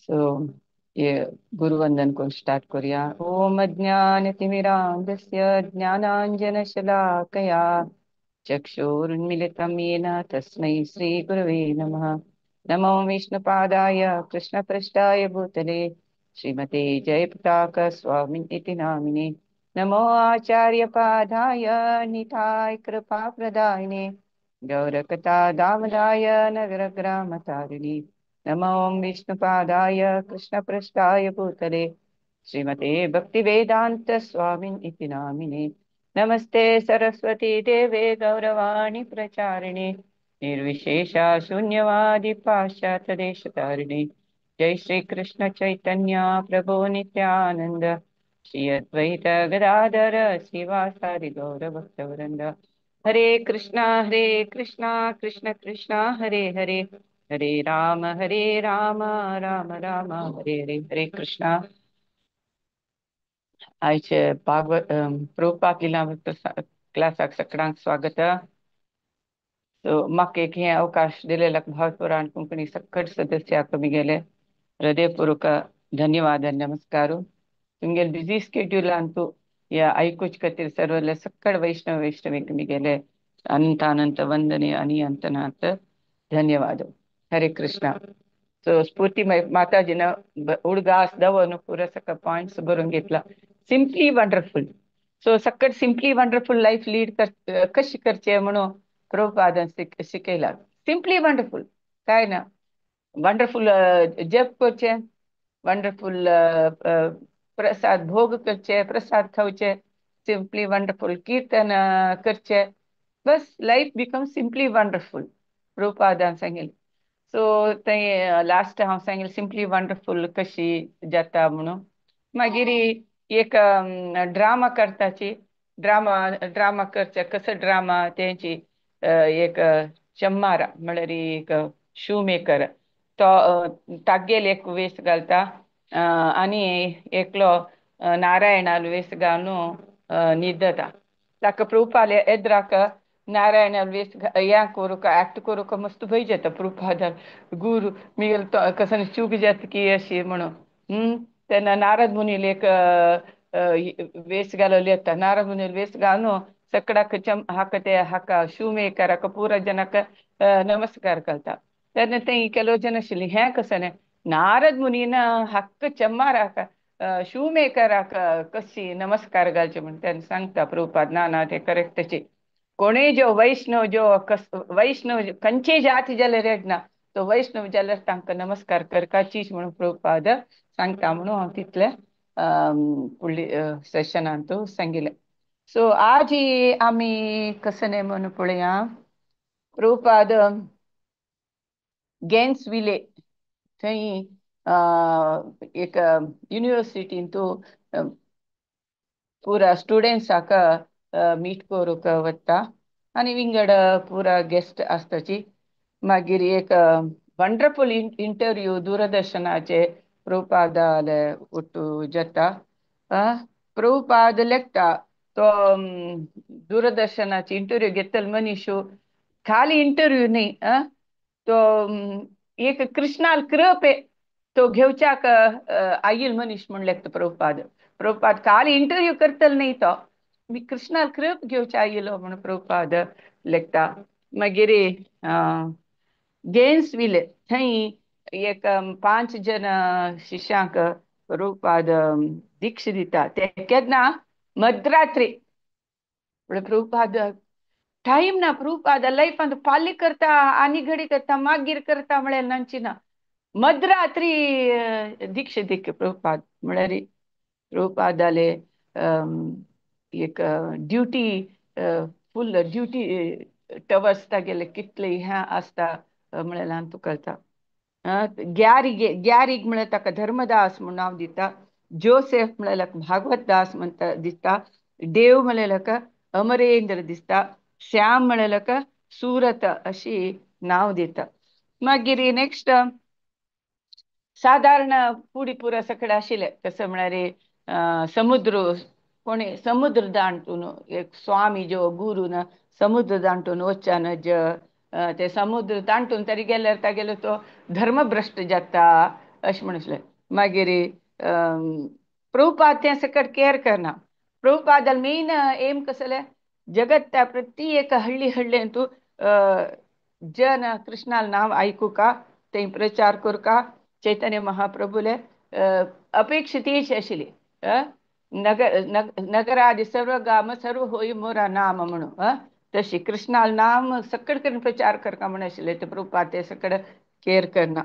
So ये गुरुवंदन करून start करूया. ओम अज्ञानतिमिरान्धस्य ज्ञानांजनशलाकया चक्षुरुन्मिलितं येन तस्मै श्रीगुरवे नमः. नमो विष्णुपादाय कृष्णपृष्ठाय भूतले श्रीमते जयपताक स्वामिन् इति नामिने. नमो आचार्यपादाय निताय कृपाप्रदायिने गौरकथा दामदाय नगरग्रामतारिणे. नमो विष्णुपादाय कृष्णपृष्ठाय भूतले श्रीमते भक्तिवेदांत स्वामिन् इति नामिने. नमस्ते सरस्वती देवे गौरवाणी प्रचारिणे निर्विशेषा शून्यवादी पाश्चात्य देशतारिणे. जय श्री कृष्ण चैतन्य प्रभु नित्यानंद श्री अद्वैत गदाधर श्रीवासादि गौर भक्तवृंद. हरे कृष्णा कृष्ण कृष्णा हरे हरे, हरे राम राम राम हरे हरे. हरे कृष्णा. आयचे भागवत प्रभुपाद लीलामृत क्लासाक सगळ्यांक स्वागत. सो म्हाका एक हे अवकाश दिलेला भावपुराण कोंकणी सकट सदस्याक गेले हृदयपूर्वक धन्यवाद आणि नमस्कार. तुमगेले बिझी स्केड्यूलान तूं ह्या आयकूच खातीर सर्वले सकट वैष्णव वैष्णवीक गेले अनंत अनंत वंदने आणि अंतनाथ धन्यवाद. हरे कृष्णा. सो स्फूर्ती माताजीनं उडगास दवन पुरा सगळं पॉइंट्स बरोवन घेतला. Simply wonderful. सो सकट सिम्पली वंडरफुल लाईफ लीड कर कशी करचे म्हणून प्रभुपादान शिकयला. सिम्पली वंडरफुल काय ना, वंडरफुल जप करचे, वंडरफुल प्रसाद भोग करचे, प्रसाद खावचे, सिम्पली वंडरफुल कीर्तन करचे, बस लाईफ बिकम सिम्पली वंडरफुल प्रभुपादान सांगेल. सो ते लास्ट हांव सांगेल सिम्पली वंडरफुल कशी जाता म्हणून. मागीर एक ड्रामा करताची, ड्रामा ड्रामा करचे कसो ड्रामा तेंची एक चम्मारा म्हळ्यार एक शू मेकर तो तागेल एक वेस घालता आनी एकलो नारायणालो वेस घालून न्हिदता. ताका प्रभुपाद एद्राक नारायणालो वेस हें करूंक एक्ट करूंक मस्त भंय जाता. प्रभुपादान गुरू मिगेलो तो कसो चूक जाता की अशी म्हणून. तेन्ना नारद मुनील एक वेस घालवले येता. नारद मुनील वेस घालून सगळ्याक चम हाका ते हाका शू मेकराक पुरा जनाक नमस्कार करता. तेन्ना ते ಕೆಲವು जन आशिल्ली हें कसं न्ही नारद मुनीन हक्क चम्माराक शू मेकराक कशी नमस्कार घालचे म्हण तेन्ना सांगता प्रभुपाद ना ना ते करेक्टची. कोणूय जो वैष्णव जो कस वैष्णव खंयचीय जाती जाल्यार येना तो वैष्णव जाल्यार तांकां नमस्कार करपाचीच म्हणून प्रभुपाद सांगता म्हणून हांव तितलें फुडली सेशनांत सांगिल्लें. सो आज आमी कसं न्ही म्हणून पळया. प्रभुपाद गेन्सविले थंय एक युनिवर्सिटीन तूं पुरा स्टुडंट्साक मीट करूंक वता आनी विंगड पुरा गेस्ट आसताची. मागीर एक वंडरफूल इंटरव्यू दूरदर्शनाचे प्रभुपादाले उट्टू जाता. प्रभुपाद लेखता तो दूरदर्शनाचे इंटरव्यू घेतले मनीस खाली इंटरव्यू न्ही तो एक कृष्णाल कृप तो घेवच्याक आईल मनीस म्हण लेखता प्रभुपाद. प्रभुपाद खाली इंटरव्यू करतले न्ही तो मी कृष्णाल कृप घेवच्या आयलो म्हणून प्रभुपाद लेखता. मागीर गेन्सविले थंय एक 5 जण शिष्यांक प्रभुपाद दीक्षा दिता. ते केन्ना मध्यरात्री. प्रभुपाद टायम ना प्रभुपाद लायफांत पाली करता आनी घडी करता मागीर करता म्हळ्यार नाची ना. मध्यरात्री दीक्षा दी प्रभुपाद म्हळ्यार प्रभुपादाले एक ड्युटी फूल ड्युटी टवर्स तागेले कितले हें आसता म्हळ्यार तुका कळटा. ग्यारीक म्हळ्यार ताका धर्मदास म्हूण नांव दिता. जोसेफ म्हळ्यार भागवत दास म्हणटा दिसता. देव म्हळ्यार अमरेंद्र दिसता. श्याम म्हळ्यार सुरत अशी नांव दिता. मागीर नेक्स्ट सादारण पुडी पुरा सगळे आशिल्ले कसं म्हळ्यार समुद्र कोणी समुद्र दांटून एक स्वामी जो गुरू ना समुद्र दांटून वचन ते समुद्र दांटून तरी गेल्यार तागेलो तो धर्मभ्रष्ट जाता. अशें म्हणसलें. मागीर प्रभुपाद तें सकट केअर करना. प्रभुपादाल मेन एम कसलें, जगत्ता प्रति एक हळ्ळी हळ्ळेंतू जन कृष्णाल नांव आयकुका, थंय प्रचार करका. चैतन्य महाप्रभुले अपेक्षित आशिल्ली नगर नगरादि सर्व गाम सर्व होई मोरा नाम म्हणून, तशी कृष्णाल नाम सकड करून प्रचार करका म्हण आशिल्ले ते प्रभुपाद ते सकड केअर करना.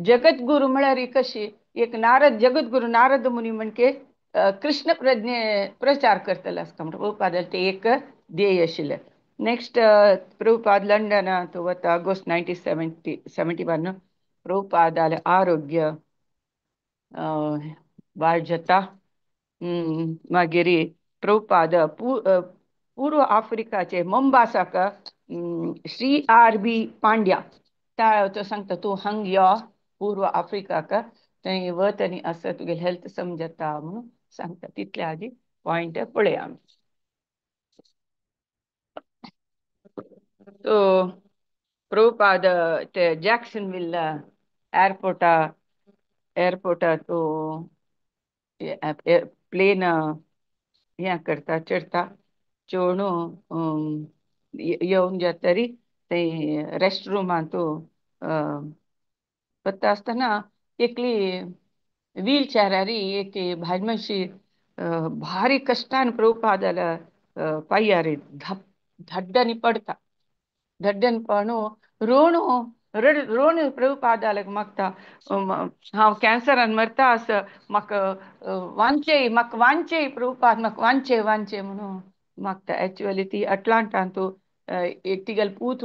जगद्गुरु म्हळ्यार कशी एक नारद, जगद्गुरु नारद मुनी म्हणके कृष्ण प्रज्ञे प्रचार करतले आसता म्हणटा प्रभुपादाले ते एक ध्येय आशिल्लें. नेक्स्ट प्रभुपाद लंडनांत वता ऑगस्ट 1971. प्रभुपादाले आरोग्य वाड जाता. मागीर प्रभुपाद पूर्व आफ्रिकाचे मोम्बासाक श्री आर बी पांड्या तो सांगता तूं हांग यो पूर्व आफ्रिकाक, थंय वत आनी आसा तुगेलें हेल्थ समजता म्हणून सांगता. तितले आदी पॉयंट पळया आमी. सो प्रभुपाद ते जॅक्सनविल एअरपोर्टा एअरपोर्टा तो प्लेन हें करता, चडता, चोडून येवन जातरी थंय रेस्ट रुमांत वता आसतना एकली व्हील चेरारी एक भायल मनशी भारी कश्टान प्रभुपादाल्या पांयार धड्ड्यांनी पडटा. धड्ड्यान पडून रोणू रड रोण प्रभुपादाक मागता, हांव कॅन्सरान मरता आस, म्हाका वांचे, म्हाका वांचे प्रभुपाद, म्हाका वांचे वांचे म्हणून मागता. एक्चुअली ती अटलांटांतू एक तिगेलो पूत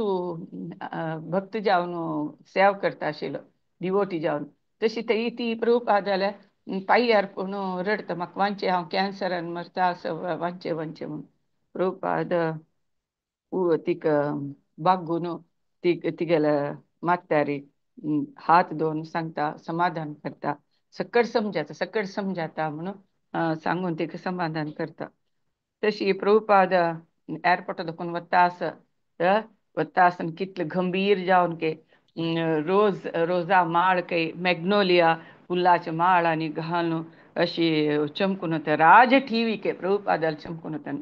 भक्त जावन सेवा करता आशिल्लो, डिवोटी जावन. तशी ती ती प्रभुपादाल्या पांयार पडून रडटा, म्हाका वांचे, हांव कॅन्सरान मरता आस, वांचे वांचे म्हणून. प्रभुपाद तिका बागून ती तिगेल्या माथ्यारी हात दवरून सांगता, समाधान करता, सकट समजाता, सकट समजाता म्हणून सांगून तिका समाधान करता. तशी प्रभुपाद एअरपोर्टा दाखोवन वता आस, वता आसतना कितले गंभीर जावन के रोज रोजा माळ के मॅग्नोलिया फुलाचे माळ आनी घालून अशी चमकून वता, राज ठेवी के प्रभुपादाला चमकून वतना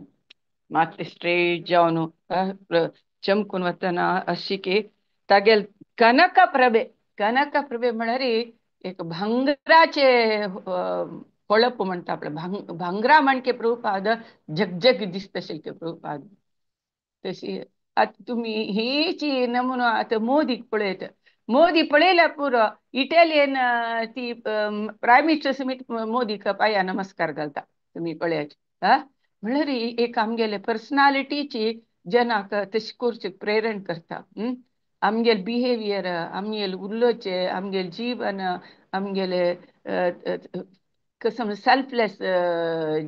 मातशें स्ट्रेट जावन चमकून वतना अशी की तागेल कनक प्रभे, कनक प्रभे म्हळ्यार एक भांगराचे होळप म्हणटा आपले, भांगरा म्हणके प्रभुपाद झगझग दिसता आशिल्ले प्रभुपाद. तशी आतां तुमी हेची नमुनो आतां मोदीक पळयत, मोदी पळयल्यार पुरो इटालियन ती प्रायम मिनिस्टर समेत मोदीक पांया नमस्कार घालता तुमी पळयात. हा म्हणल्यार एक आमगेले पर्सनालिटीची जनाक तशें करचें प्रेरण करता. आमगेले बिहेवियर, आमगेले उलोवचें, आमगेलें जीवन, आमगेले कसम सेल्फलेस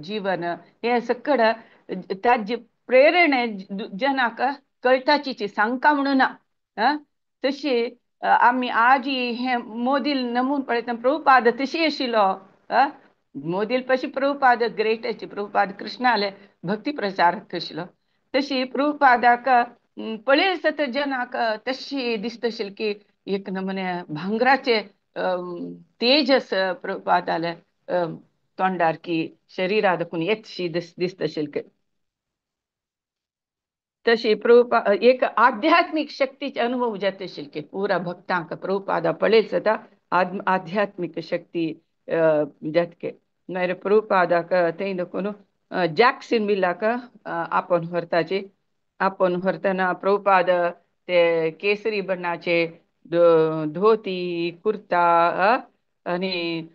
जीवन हें सकड ताजी प्रेरणा जनाक कळटाची सांगका म्हणून ना. तशी आमी आजी हें मोदील नमून पळयतना प्रभुपाद तशी आशिल्लो. मोदील पशी प्रभुपाद ग्रेट, प्रभुपाद कृष्णाले भक्ती प्रचारक आशिल्लो. तशी प्रभुपादाक पळयत आसता जनाक तशी दिसता आशिल्लें की एक नमुने भांगराचे तेजस प्रभुपादाले तोंडार की शरीरा दाखून येतशी दिसता आशिल्लें. तशी प्रभुपा एक आध्यात्मिक शक्तीचे अनुभव जाता आशिल्ले की पुरा भक्तांक प्रभुपादा पळयत जाता आध्यात्मिक शक्ती जातके. मागीर प्रभुपादाक थंय दाखोवन जॅक्सन विलाक आपोवन व्हरताची. आपोवन व्हरतना प्रभुपाद ते केसरी बण्णाचे धोती कुर्ता आनी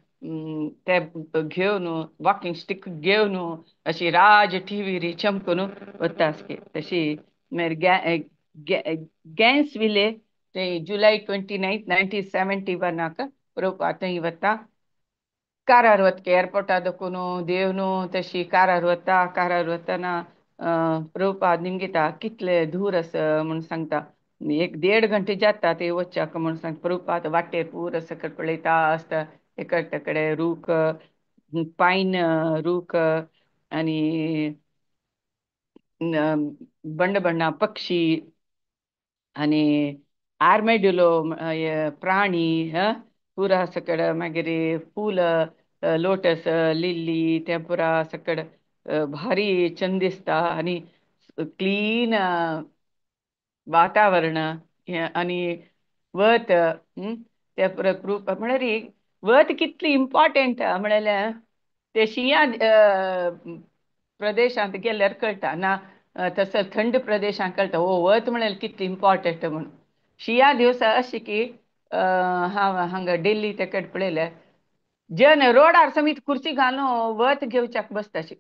ते घेवन वॉकिंग स्टीक घेवन अशी राज टिवीर चमकून वता आसके. तशी मागीर गॅन्स विले ते जुलय 29 1971 प्रभुपाद थंय वता. कारार वतके एअरपोर्टा दाखोवन देवन तशी कारार वता. कारार वतना प्रभुपाद निमगिता कितले दूर आसा म्हूण सांगता, एक देड घंटे जाता ते वच्चाक म्हूण सांगता. प्रभुपाद वाटेर पूर सकट पळयता आसता, एकडे कडे रूख पायन रूख आनी बंड बण्णा पक्षी आनी आर्मेड्युलो प्राणी पुरा सकड मागीर फूल लोटस लिल्ली तें पुरा सकड भारी चंद दिसता आनी क्लीन वातावरण आनी वत ते पुरा प्रूफ म्हळ्यार वत कितली इम्पॉर्टंट म्हळ्यार ते शिंया प्रदेशांत गेल्यार कळटा ना तसं थंड प्रदेशांत कळटा ओ वत म्हळ्यार कितली इम्पॉर्टंट म्हणून. शिंया दिवसा अशी की हांव हांगा दिल्ली तेकड पळयल्यार जन रोडार समेत खुर्ची घालून वत घेवच्याक बसता अशी.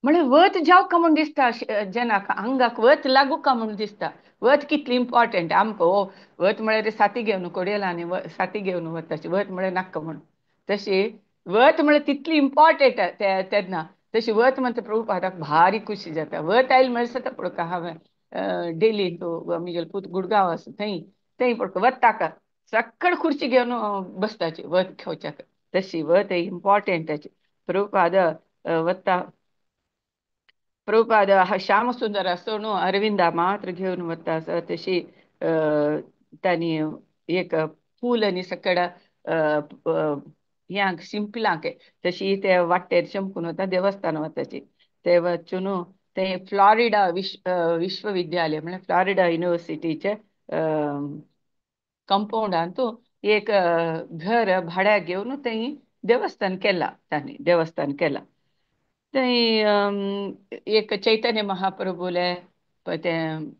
म्हळ्यार वत जावका म्हूण दिसता जनाक आंगाक वत लागू का म्हूण दिसता. वत कितली इम्पॉर्टंट आमकां ओ वत म्हळ्यार साथी घेवन कोडयेला आनी साथी घेवन वता अशी वत म्हळ्यार नाका म्हणून. तशी वत म्हळ्यार तितली इम्पॉर्टंट तेन्ना तशी वत म्हणटा प्रभुपादाक भारी खुशी जाता. वत आयली म्हळ्यार सता पळोवका हांवें डेली तो म्हगेलो पूत गुडगांव आसा थंय थंय पळोवका वताक सक्कड खुर्ची घेवन बसताची वत घेवच्याक. तशी वत इम्पॉर्टंट प्रभुपाद वता प्रभुपाद श्यामसुंदर आसतो न्हू अरविंदा मात्र घेवन वता तशी तांणी एक फूल आनी सकड ह्यांक शिंपलांक तशी ते वाटेर चमकून वता देवस्थान वताची ते वचून ते फ्लॉरिडा विश्वविद्यालय म्हळ्यार फ्लॉरिडा युनिवर्सिटीचे कंपाउंडांत एक घर भाड्याक घेवन थंय देवस्थान केलां तांणी देवस्थान केलां. थंय एक चैतन्य महाप्रभुले तें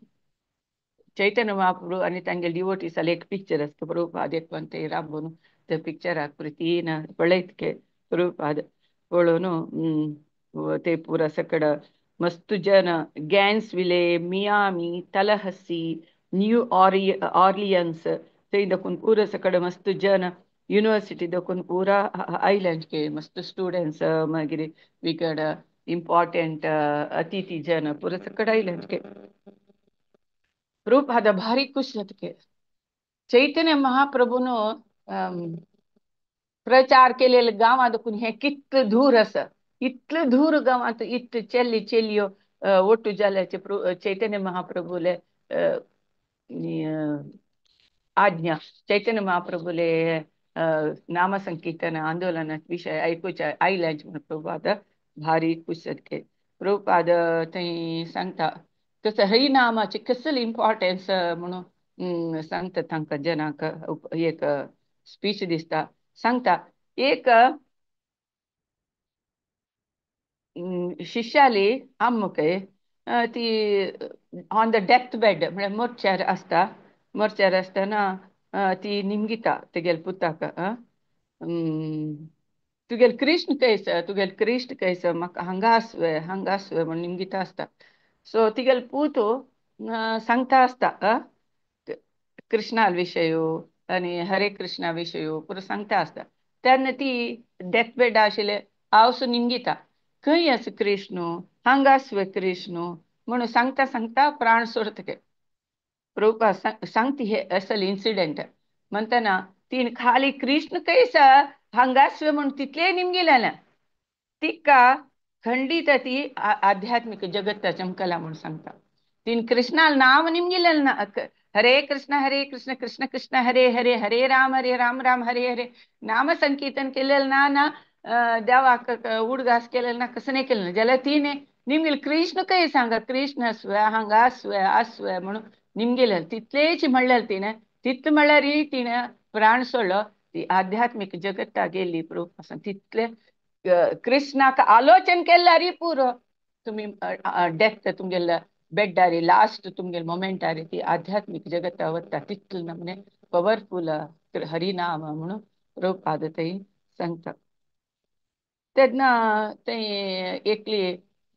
चैतन्य महाप्रभु आनी तांगेले डिवोटीसाले एक पिक्चर आसता प्रभुपाद एक पण थंय राबोवन त्या पिक्चराक तीन पळयत के प्रभुपाद पळोवन ते पुरा सकड मस्त जन गॅन्सविले मियामी तलहसी न्यू ऑर्लियन्स थंय दाखून पुरा सकड मस्त जन युनिवर्सिटी दाखून पुरा आयलँड के मस्त स्टुडंट्स मागीर विगड इम्पॉर्टंट अतिथी जन पुरा सकड आयलँड के. प्रभुपाद भारी खुश जाता के चैतन्य महाप्रभून प्रचार केलेले गांवां दाखून हें कितलें दूर आसा इतलें दूर गांवांत इतले चेल्ली चेलयो ओटू जाल्याचे चैतन्य महाप्रभूले आज्ञा चैतन्य महाप्रभूले नामसंकीर्तन आंदोलन विशय आयकुच्या आयल्याचे म्हणून प्रभुपाद भारी खुश जाता. प्रभुपाद थंय सांगता तसं हरिनामाची कसली इम्पॉर्टन्स म्हणून सांगता तांकां जनांक एक स्पीच दिसता सांगता. एक शिष्याली अम्मुके ती ऑन the death bed म्हळ्यार मोर्चार आसता मोर्चार आसतना ती निमगिता तुगेले पुताक तुगेले कृष्ण कैस तुगेले कृष्ण कैस म्हाका हांगा आसवे हांगा आसवे म्हूण निमगिता आसता. सो तिगेले पूत सांगता आसता कृष्णा विशय आनी हरे कृष्णा विशय पुरो सांगता आसता. तेन्ना ती डेथ बेड आशिल्ले हांव सो निमगिता खंय आसा कृष्ण हांगा आसवे कृष्ण म्हणून सांगता सांगता प्राण सोडता. प्रभुपाद सांगती हे असल इन्सिडेंट म्हणटना तीन खाली कृष्ण कैसा हांगासवे म्हूण तितलें निमगिलेलें तिका खंडीत ती आध्यात्मिक जगत चमकला म्हूण सांगता. तीन कृष्णाल नाम निमगिलेलें ना हरे कृष्ण कृष्ण कृष्ण हरे हरे हरे राम राम राम हरे हरे नाम संकीर्तन केलेलं ना ना देवाक उडगास केलेलं ना कसं नाही केलेलं जाल्यार तिने निमगिल कृष्ण खंय सांगा कृष्ण आसवे हांगा आसवे आसवे म्हणून निमगिलें तितलेच म्हणलें तिणें तितलें म्हणल्यार तिणें प्राण सोडलो ती आध्यात्मीक जगता गेली प्रभु तितले कृष्णाक आलोचन केल्यार पुरो तुमी डेथ तुमगेल्या बेड्डारी लास्ट तुमगेले मोमेंटारी ती आध्यात्मीक जगता वता तितलें नमने पवरफूल हरिनाम म्हणून प्रभुपाद थंय सांगता. तेन्ना थंय एकली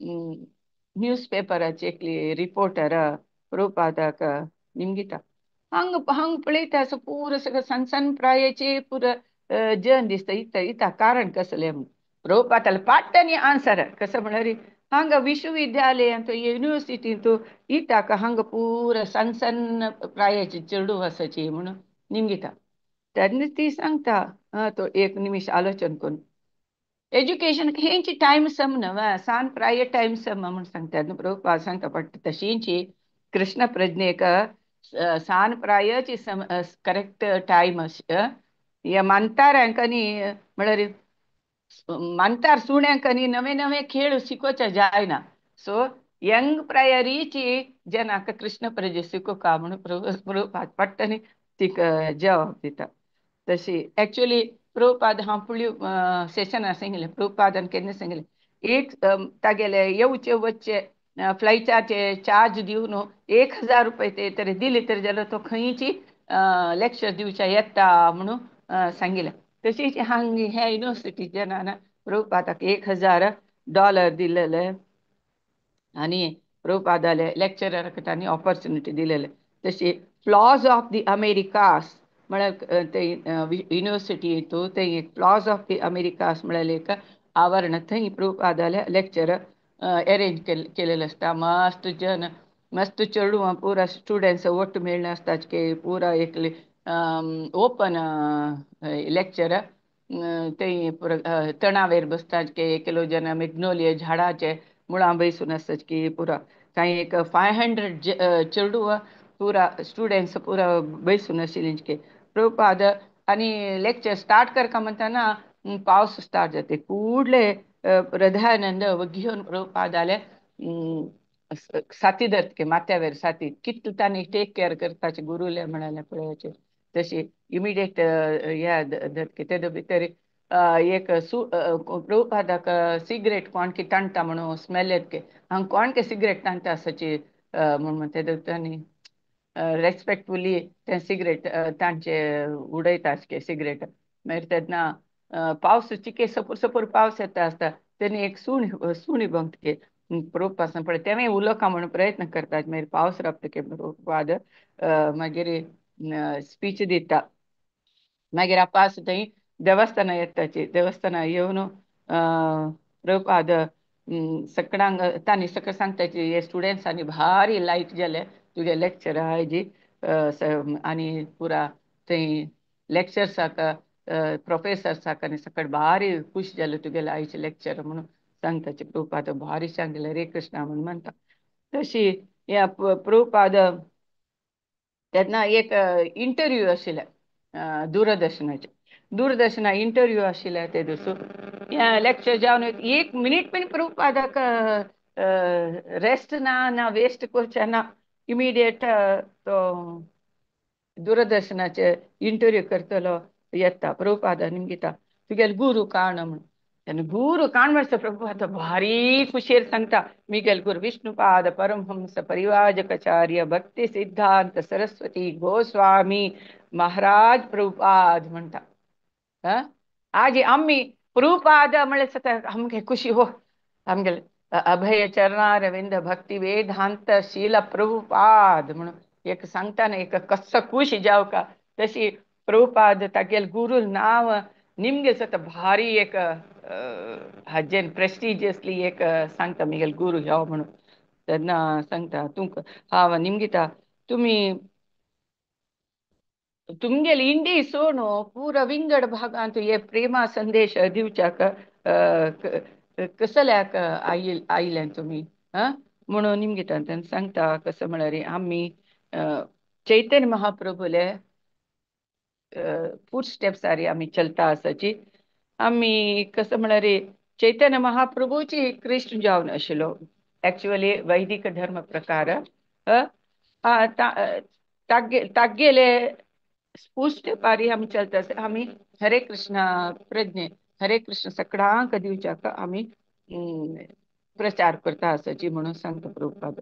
न्यूज पेपराची एकली रिपोर्टर प्रभुपादाक निमगिता हांग हांग पळयता असो पुरो सगळें सान सान प्रायेचे पुरो जन दिसता इता इता कारण कसलें म्हणून प्रभुपादाले पाट्टनी आन्सर कसं म्हळ्यार हांगा विश्वविद्यालयांत युनिवर्सिटींत इताक हांगा पुरो सान सान प्रायेचे चेडूं आसाची म्हणून निमगिता. तेन्ना ती सांगता तो एक निमिश आलोचन करून एज्युकेशन हेंची टायम सम न्हय सान प्राय टायम सम म्हूण सांगता. प्रभुपाद सांगता पडटा तशींची कृष्ण प्रज्ञेक सान प्रायची करेक्ट टायम ह्या मानतारांक आनी म्हळ्यार मानतार सुण्यांक आनी नवे नवे खेळ शिकोवचे जायना. सो यंग प्रायरीची जनाक कृष्ण प्रजे शिकोवका म्हणून प्रभुपाद पट्टनी तिका जवाब दिता. तशी एक्चुअली प्रभुपाद हांव फुडली सेशनार सांगिल्लें, प्रभुपादान केन्ना सांगिल्लें एक तागेले येवचे वचचे फ्लायटाचे चार्ज दिवन 1000 रुपये ते तरी दिले तरी जाल्यार तो खंयची लेक्चर दिवच्या येता म्हणून सांगिल्लें. तशीच हांग ह्या युनिवर्सिटी जनान प्रभुपादाक $1000 दिलेले आनी प्रभुपादाले लेक्चराक तांणी ऑपॉर्च्युनिटी दिलेले. तशी फ्लॉज ऑफ the Americas म्हळ्यार ते युनिवर्सिटी हितू थंय एक फ्लॉज ऑफ the Americas म्हळ्यार एक आवरण थंय प्रभुपादाले लेक्चर अरेंज केलेलें आसता. मस्त जन मस्त चेडवां पुरा स्टुडंट्स ಒಟ್ಟು मेळ्ळे आसता की पुरा एक ओपन लेक्चर थंय पुरा तणावेर बसतात की केलो जन मेग्नोलिया झाडाचे मुळां बैसून आसतात की पुरा कांय एक 500 चेडवां पुरा स्टुडंट्स पुरा बैसून आशिल्लीं की प्रभुपाद आनी लेक्चर स्टार्ट करता म्हणटना पावस स्टार्ट जाता. कुडले हृदयानंद घेवन प्रभुपादाले साथी धरतके माथ्यावेर साथी कितले तांणी टेक केअर करपाचे गुरुले म्हणाले पळयाचे. तशी इमिडिएट ह्या धरतके तेदो भितर एक प्रभुपादाक सिगरेट कोण की ताणटा म्हणून स्मेल येतके हांगा कोण के सिगरेट ताणटा आसाची म्हणून तेदो तांणी रेस्पेक्टफुली तें सिगरेट तांचे उडयता आसके सिगरेट. मागीर तेन्ना पावस चिके सपूर सपूर पावस येता आसता तेन्ना एक सुणी बंगतके प्रभुपाद पळय तेंवूय उलोवका म्हणून प्रयत्न करतात. मागीर पावस राबतके प्रभुपाद मागीर स्पीच दिता. मागीर आपास थंय देवस्थानां येताची देवस्थानां येवन प्रभुपाद सगळ्यांक तांणी सगळें सांगताची हे स्टुडंट्सांनी भारी लायक जाले तुगे लेक्चर आहाय आनी पुरा थंय लेक्चर्साक प्रोफेसर्साक आनी सगळे भारी खूश जाले तुगेले आयचे लेक्चर म्हणून सांगताचे. प्रभुपाद भारी सांगले हरे कृष्णा म्हणून म्हणटा. तशी ह्या प्रभुपाद तेन्ना एक इंटरव्यू आशिल्ले दूरदर्शनाचे दूरदर्शना इंटरव्यू आशिल्ले ते दिसूं ह्या लेक्चर जावन एक मिनीट पण प्रभुपादाक रेस्ट ना ना वेस्ट करचें ना इमिडिएट तो दूरदर्शनाचे इंटरव्यू करतलो येता. प्रभुपादा निमगिता तुगेले गुरू काण म्हणून तेन्ना गुरू काण म्हणटा प्रभुपाद भारी खुशयेर सांगता मिगेल गुरू विष्णुपाद परमहंस परिवाजकाचार्य भक्ती सिद्धांत सरस्वती गोस्वामी महाराज प्रभुपाद म्हणटा. आज आमी प्रभुपाद म्हळ्यार सता आमगे खुशी हो आमगेले अभय चरणारविंद भक्ती वेदांत शील प्रभुपाद म्हणून एक सांगता ना एक कस्सो खुश जावका. तशी प्रभुपाद तागेल गुरू नांव निमगे सता भारी एक हाजेन प्रेस्टिजियसली एक सांगता मिगेल गुरू ह्यो म्हणून. तेन्ना सांगता तुमकां हांव निमगिता तुमी तुमगेले इंडी सोडून पुरा विंगड भागांत हे प्रेमा संदेश दिवच्याक कसल्याक आयिल्ल्यान तुमी म्हणून निमगिता. तेन्ना सांगता कसं म्हळ्यार आमी चैतन्य महाप्रभुले फूट स्टेप्सारी आमी चलता आसाची. आमी कसं म्हळ्यार चैतन्य महाप्रभूची कृष्ण जावन आशिल्लो एक्चुअली वैदिक धर्म प्रकार तागेले स्टेपारी आमी चलता आसा. आमी हरे कृष्ण प्रज्ञे हरे कृष्ण सगळ्यांक दिवच्याक आमी प्रचार करता आसाची म्हणून सांगता प्रभुपाद.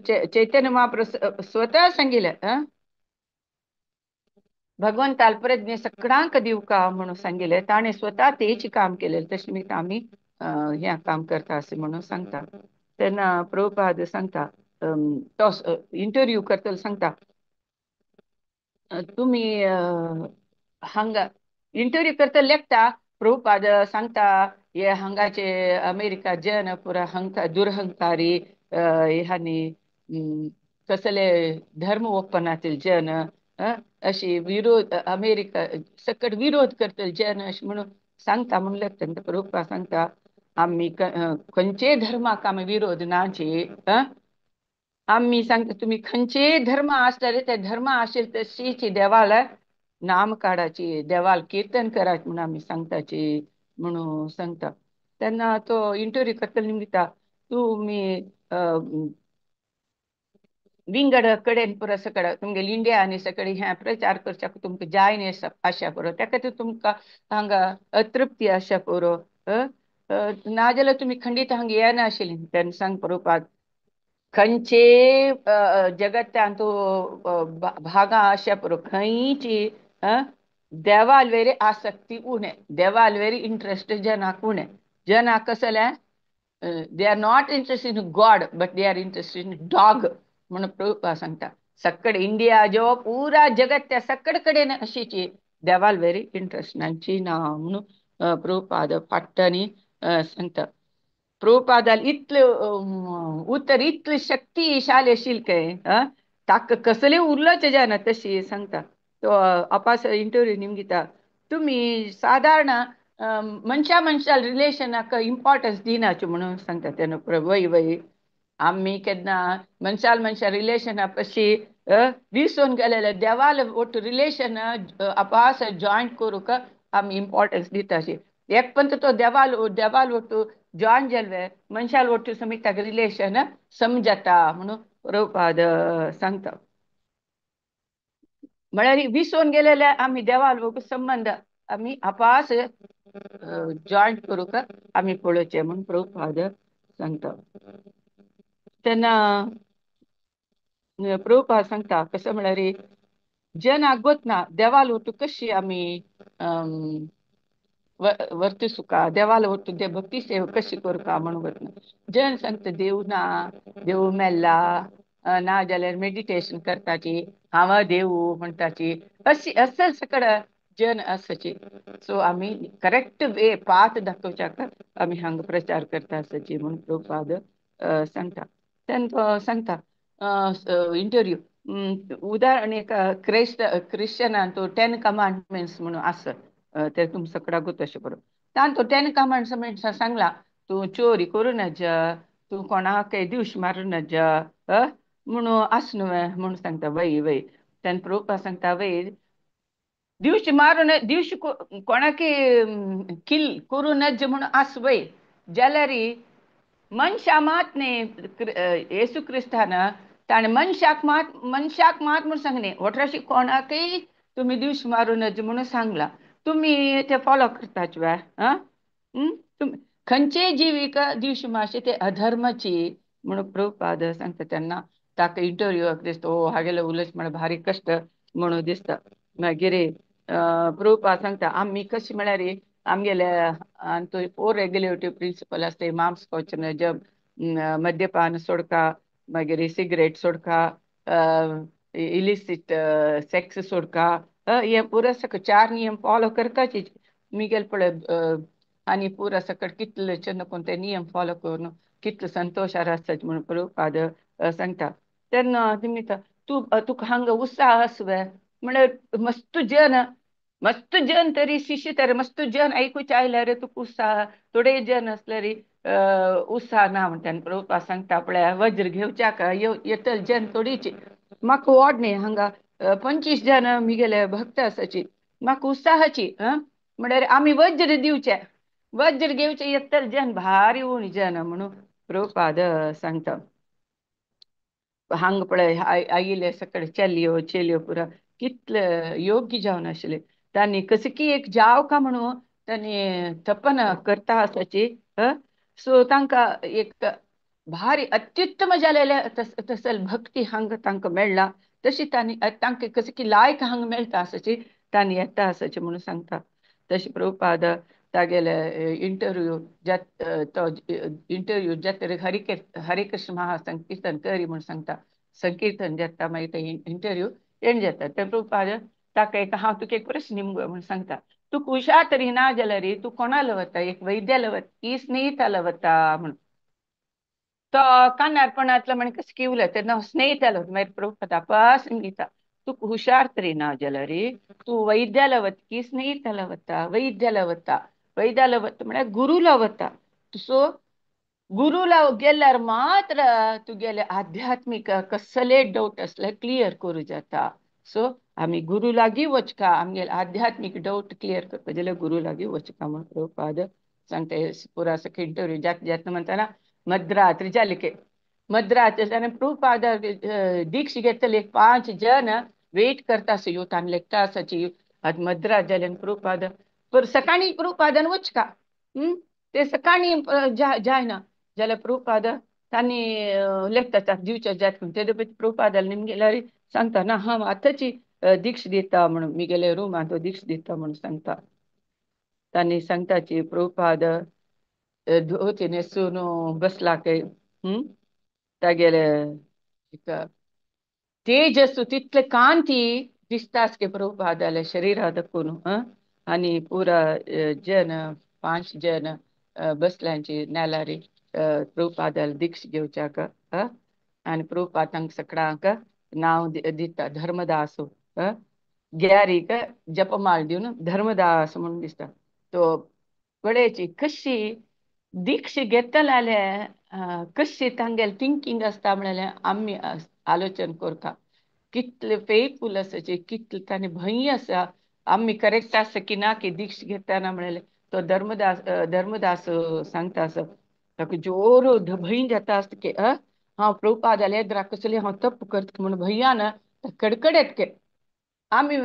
चैतन्य महाप्रभू स्वतः सांगिल्लें भगवंताल प्रज्ञे सगळ्यांक दिवका म्हणून सांगिल्लें ताणें स्वतः तेच काम केलें तशें निमित्त आमी हें काम करता अशें म्हणून सांगता. तेन्ना प्रभुपाद सांगता तो इंटरव्यू करतलो सांगता तुमी हांगा इंटरव्यू करता लेखता प्रभुपाद सांगता हे हांगाचे अमेरिका जन पुरा हंका दुरहंकारी ह्यांनी कसले धर्म ओपनातील जन अशी विरोध अमेरिका सकट विरोध करतले जन अशें म्हणून सांगता म्हणून लेखता. प्रभुपाद सांगता आमी खंयचेय धर्माक आमी विरोध नाची आमी सांगता तुमी खंयचे धर्म आसतले ते धर्म आशिल्ले तशीची देवाला नाम काडाची, देवाल कीर्तन करायचे म्हणून आमी सांगताची म्हणून सांगता. तेन्ना तो इंटरव्यू करतलो निमगिता तुमी विंगड कडेन पुरो सगळं तुमगेले इंडिया आनी सगळे हें प्रचार करच्याक तुमकां जाय न्ही आशा पुरो, त्या खातीर तुमकां हांगा अतृप्ती आशा पुरो, नाजाल्यार तुमी खंडीत हांगा येनाशिल्ली. तेन्ना सांग प्रभुपाद खंयचे जगत्यान भागां आशा पुरो खंयची देवाल वेरी आसक्ती उणें, देवाल वेरी इंट्रस्ट जनाक उणें. जनाक कसलें they are not interested in God but they are interested in dog म्हणून प्रभुपाद सांगता. सकड इंडिया जो पुरा जगत त्या सकड कडेन अशीची देवाल वेरी इंट्रस्ट नाची ना म्हणून प्रभुपाद फाट्टांनी सांगता. प्रभुपादाल इतले उतर इतली शक्तिशाली आशिल्ली काय ताका कसले उरलोच जायना तशी सांगता. तो अपास इंटरव्यू निमगिता तुमी सादारण मनशा मनशा रिलेशनाक इम्पॉर्टन्स दिनाचे म्हणून सांगता. तेन्ना वय वय आमी केन्ना मनशाल मनशा रिलेशना कशी विसोन गेलेले देवाल ಒಟ್ಟು रिलेशन अपास जॉयंट करूंक आमी इम्पॉर्टन्स दिताशी. एक पण तो देवाल देवाल ಒಟ್ಟು जॉईन जाल्ले मनशाल ಒಟ್ಟು समेत ताका रिलेशन समजता म्हणून प्रभुपाद सांगता. म्हळ्यार विसोन गेलेले आमी देवाल संबंध आमी अपास जॉयंट करूंक आमी पळोवचें म्हणून प्रभुपाद सांगता. तेन्ना प्रभुपाद सांगता कसं म्हळ्यार जनाक गोतना देवाल ಒಟ್ಟು कशी आमी वर्तुसुका देवाल ಒಟ್ಟು they भक्ती सेवा कशी करूका म्हणून गोतना. जन सांगता देव ना, देव मेल्ला, ना जाल्यार मेडिटेशन करताची, हांव देव म्हणटाची, अशी असल सकड जन आसाची. सो आमी करेक्ट वे पाथ दाखोवच्याक आमी हांगा प्रचार करता आसाची म्हणून प्रभुपाद सांगता. तेन्ना तो सांगता इंटरव्यू उदाहरण एक क्रिश्चनान तो 10 कमांडमेंट्स म्हणून आसा ते तुमकां सगळ्याक अशें करून तांतो 10 कमांडमेंट्स सांगला तूं चोरी करूं नज, तूं कोणाकय दिवश मारूं नज म्हणून आस न्हू म्हणून सांगता. वय वय तेन्ना प्रभुपाद सांगता वय दिवश मारून दिवश कोणाकय किल करूं नज म्हणून आस वय, जाल्यार मनशा मात न्ही येसू क्रिस्तान ताणें मनशाक मात म्हणून सांगलें वटराशी कोणाकय तुमी दिवश मारूं नज म्हणून सांगलां. तुमी ते फॉलो करतात वे तुमी खंयचेय जिवीक दिवश मारशे ते अधर्माची म्हणून प्रभुपाद सांगता. तेन्ना ताका इंटरव्यूआक दिसता ओ हागेले उलोवचें म्हळ्यार भारी कश्ट म्हणून दिसता. मागीर प्रभुपाद सांगता आमी कशें म्हळ्यार आमगेले आनी 4 रेग्युलेटिव्ह प्रिंसिपल आसता, मांस खावचें नज, मद्यपान सोडका, मागीर सिगरेट सोडका, इलिसिट सेक्स सोडका, हे पुरा सगळें 4 नियम फॉलो करताची. मिगेल पळय आनी पुरा सकट कितले चंद कोण ते नियम फॉलो करून कितले संतोशार आसता म्हणून प्रभुपाद सांगता. तेन्ना तुमी तूं तुका हांगा उत्साह आसवे म्हळ्यार मस्त जन मस्त जन तरी शिष्य तरी मस्त जन आयकुचे आयल्यार तुका उत्साह, थोडे जन आसल्यार उत्साह ना म्हणटा. प्रभुपाद सांगता पळय वज्र घेवच्याक येतल जन थोडीची म्हाका वॉड न्ही हांगा 25 जन मिगेले भक्त आसाची म्हाका उत्साहाची म्हळ्यार आमी वज्र दिवचे, वज्र घेवचे येतल जन भारी उणी जन म्हणून प्रभुपाद सांगता. हांगा पळय आयिल्ले सगळे चलयो चेलयो पुरा कितले योग्य जावन आशिल्ले तांणी कशें की एक जाव का म्हणून तांणी तपन करता आसाची. सो तांकां एक भारी अत्युत्तम जालेले तसल भक्ती हांगा तांकां मेळ्ळा तशी तांणी तांकां कशें की लायक हांगा मेळटा आसाची तांणी येता आसाची म्हणून सांगता. तशें प्रभुपाद तागेले इंटरव्यू जात तो इंटरव्यू जातरी हरिकृष्ण महासंकीर्तन करी म्हणून सांगता. संकीर्तन जाता मागीर ते इंटरव्यू एंड जाता. ते प्रभुपाद ताका एक हांव तुका एक प्रश्न निमगो म्हणून सांगता, तुका हुशार तरी ना जाल्यार तूं कोणाला वता, एक वैद्याला वता की स्नेहिताला वता म्हणून. तो कानारपणांतलो म्हण कशें की उलयता तेन्ना स्नेहिताला वता. मागीर प्रभुपाद आपस निमगिता तुका हुशार तरी ना जाल्यार तूं वैद्याला वता की स्नेहिताला वता, वैद्याला वता, वैद्याला वता म्हळ्यार गुरूला वता. सो गुरुला गेल्यार मात्र तुगेले आध्यात्मीक कसले डाउट असले क्लियर करूं जाता. सो आमी गुरु लागीं वचका, आमगेले आध्यात्मीक डाउट क्लियर करपा जाल्यार गुरु लागीं वचका म्हणून प्रभुपाद सांगता. पुरा सगळे इंटरव्यू जात जात म्हणटाना मद्रात्री जाली के मद्रात्री जाल्यार प्रभुपाद दीक्ष घेतले एक 5 जण वेट करता आसा यो तांणी लेखता आसाची. आतां मद्रास जाल्यार प्रभुपाद पर सकाळीं प्रभुपादान वचका, ते सकाळीं जायना जाल्यार प्रभुपाद तांणी लेखता दिवच्या जात तेदे प्रभुपादान निमगेल्यार सांगता ना हांव आतांची दीक्ष दिता म्हणून, मिगेले रुमांत तो दीक्ष दिता म्हणून सांगता. तांणी सांगताची प्रभुपाद धोती न्हेसून बसला काय, तागेले तेजस तितले कांती दिसता की प्रभुपादाले शरीरा दखून. आनी पुरा जन 5 जन बसल्यांची नेलारी प्रभुपादाले दीक्ष घेवच्याक. आनी प्रभुपाद तांकां सगळ्यांक नांव दिता धर्मदास, ग्यारीक जपमाळ दिवन धर्मदास म्हणून दिसता. तो पळयची कशी दीक्ष घेतले कशी तांगेले थिंकींग आसता म्हणल्यार आमी आलोचन करता कितले फेथफूल आसाचे, कितले तांणी भंय आसा आमी करेक्ट आसा की ना की दीक्ष घेतना म्हणल्यार. तो धर्मदास धर्मदास सांगता आसा ताका जोर भंय जाता आसता की हांव प्रभुपादाले एदरा कसली हांव तप करता म्हूण भंयान कडकडेत के आमी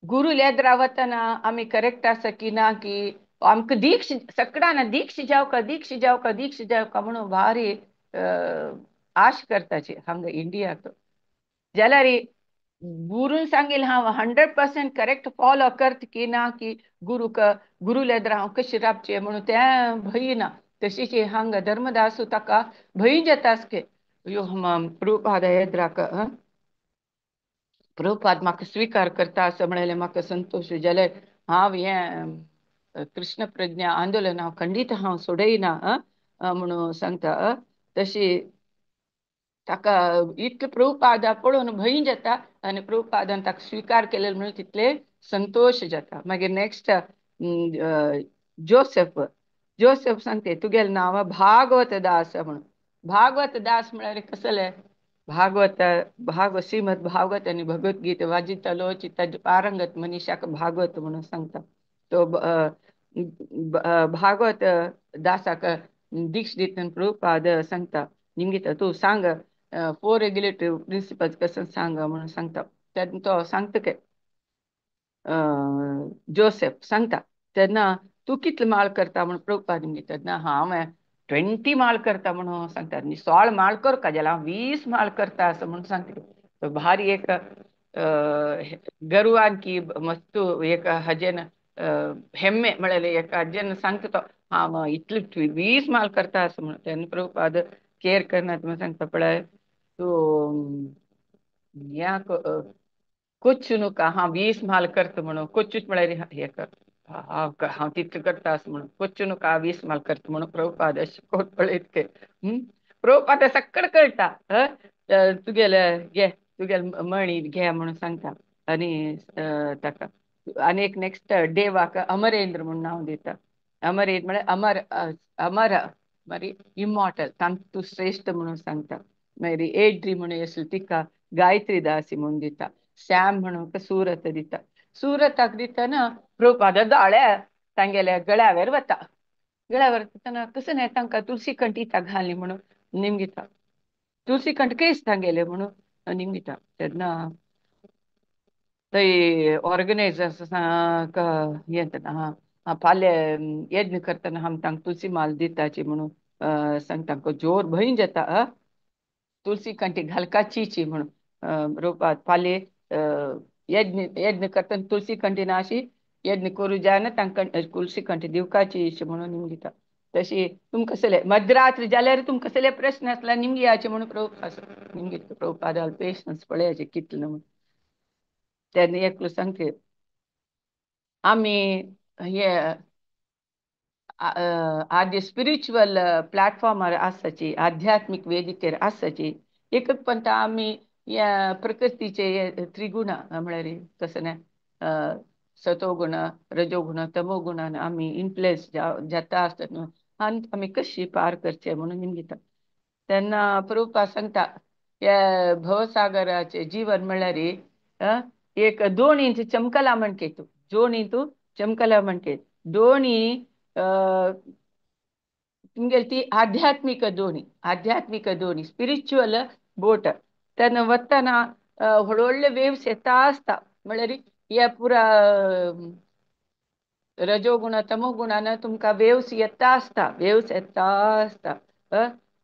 गुरु एदरा वतना आमी करेक्ट आसा की ना की आमकां दीक्ष सगळ्यांना दीक्ष जावका दीक्ष जावका दीक्ष जावका म्हणून भारी आश करताची हांगा इंडियाक. जाल्यार गुरून सांगेल हांव 100% करेक्ट फॉलो करत की ना की गुरुक गुरुले एदरा हांव कशें रावचें म्हणून तें भंय ना. तशीच हांगा धर्मदासू ताका भंय जाता आसके यो प्रभुपाद एदराक प्रभुपाद म्हाका स्विकार करता असो म्हणल्यार म्हाका संतोश जाल्यार हांव हें कृष्ण प्रज्ञा आंदोलन हांव खंडीत हांव सोडयना म्हणून सांगता. तशी ताका इतले प्रभुपादा पळोवन भंय जाता आनी प्रभुपादान ताका स्विकार केलें म्हणून तितले संतोश जाता. मागीर नेक्स्ट जोसेफ, जोसेफ सांगते तुगेलें नांव भागवत दास म्हणून. भागवत दास म्हळ्यार कसलें? भागवत भागवत श्रीमद भागवत आनी भगवद्गीता वाजितलो चित्त पारंगत मनीषाक भागवत म्हणून सांगता. तो भागवत दासाक दीक्ष दितना प्रभुपाद सांगता निमगिता तूं सांग 4 रेग्युलेटरी प्रिंसिपल्स कसं सांग म्हणून सांगता. तेन्ना तो सांगता के जोसेफ सांगता तेन्ना तूं कितले माळ करता म्हणून प्रभुपाद निमगिता. तेन्ना हांव 20 माळ करता म्हणून सांगता. 16 माळ करका जाल्यार हांव 20 माळ करता असं म्हणून सांगता. भारी एक गर्वान की मस्तू एक हजेन हेम्मे म्हळ्यार एक हजेन सांगता तो हांव इतले 20 माळ करता असं म्हणून. तेन्ना प्रभुपाद केअर करना म्हणून सांगता पळय तूं ह्या कोच्चू नुका हांव 20 माल करता म्हणून. कोच्चूच म्हळ्यार हें कर हांव हांव तितलें करता असं म्हणून कोच्चू नुका 20 माल करता म्हणून प्रभुपाद अशें कोण पळयत ते. प्रभुपाद सगळें कळटा तुगेले घे तुगेले मणी घे म्हणून सांगता. आनी ताका आनी एक नेक्स्ट देवाक अमरेंद्र म्हणून नांव दिता. अमरेंद्र म्हळ्यार अमर अमर मागीर इमॉर्टल तांतू श्रेश्ठ म्हणून सांगता. मागीर एड्री म्हणून आसली तिका गायत्री दासी म्हणून दिता. श्याम म्हणून सुरत दिता. सुरताक दितना प्रभुपाद दोळे तांगेल्या गळ्यावेर वता. गळ्यावर वतना कसं नाही तांकां तुळशी कंठ घाली म्हणून निमगिता. तुळशी कंठ केस तांगेले म्हणून निमगिता. तेन्ना थंय ऑर्गनायजर्स येतना फाल्यां यज्ञ करतना आमी तांकां तुळशी माल दिताची म्हणून सांगता. जोर भंय जाता तुळशी कंठी घालकाचीची म्हणून रोपात फाल्यां यज्ञ यज्ञ करतना तुळशी कंठी ना अशी यज्ञ करूं जायना तांकां तुळशी कंठी दिवकाची अशी म्हणून निमगिता. तशी तुमकां कसले मध्यरात्री जाल्यार तुमकां कसले प्रश्न आसल्यार निमगियाचे म्हणून प्रभुपाद निमगिता. प्रभुपादाल पेशन्स पळयाचे कितले म्हणून. तेन्ना एकलो सांगते आमी हे आदी स्पिरिच्युअल प्लॅटफॉर्मार आसाची आध्यात्मीक वेदिकेर आसाची एकच पण आमी ह्या प्रकृतीचे त्रिगुण म्हळ्यार कसं ना सतोगुण रजोगुण तमोगुणान आमी इन्फ्लुएन्स जाता आसतात न्हू. आनी आमी कशी पार करचे म्हणून निमगिता. तेन्ना प्रभुपाद सांगता ह्या भवसागराचे जीवन म्हणल्यार एक दोणींत चमकला म्हणके तूं, दोणी तूं चमकला म्हणके दोणी तुमगेली ती आध्यात्मिक दोणी, आध्यात्मिक दोणी स्पिरिच्युअल बोट. तेन्ना वतना व्हड व्हडले वेव्स येता आसता म्हणल्यार ह्या पुरा रजोगुण तमोगुणान तुमकां वेव्स येता आसता, वेव्स येता आसता.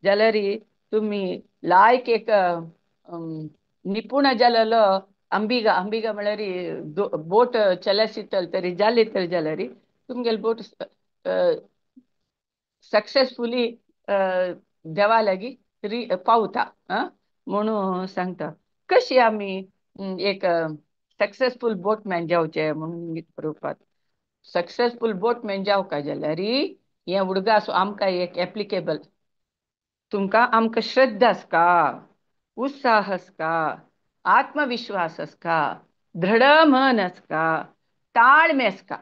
जाल्यार तुमी लायक एक निपुण जालेलो अंबिगा, अंबिगा म्हळ्यार बोट चलसितल तरी जाली तर जाल्यार तुमगेले बोट सक्सेसफुली देवा लागीं पावता म्हणून सांगता. कशी आमी एक सक्सेसफूल बोटमॅन जावचे म्हणून प्रभुपाद. सक्सेसफूल बोटमॅन जावका जाल्यार हें उडगास आमकां एक एप्लिकेबल, तुमकां आमकां श्रद्धा आसका, उत्साह आसका, आत्मविश्वास आसका, दृढ मन आसका, ताळमे आसका,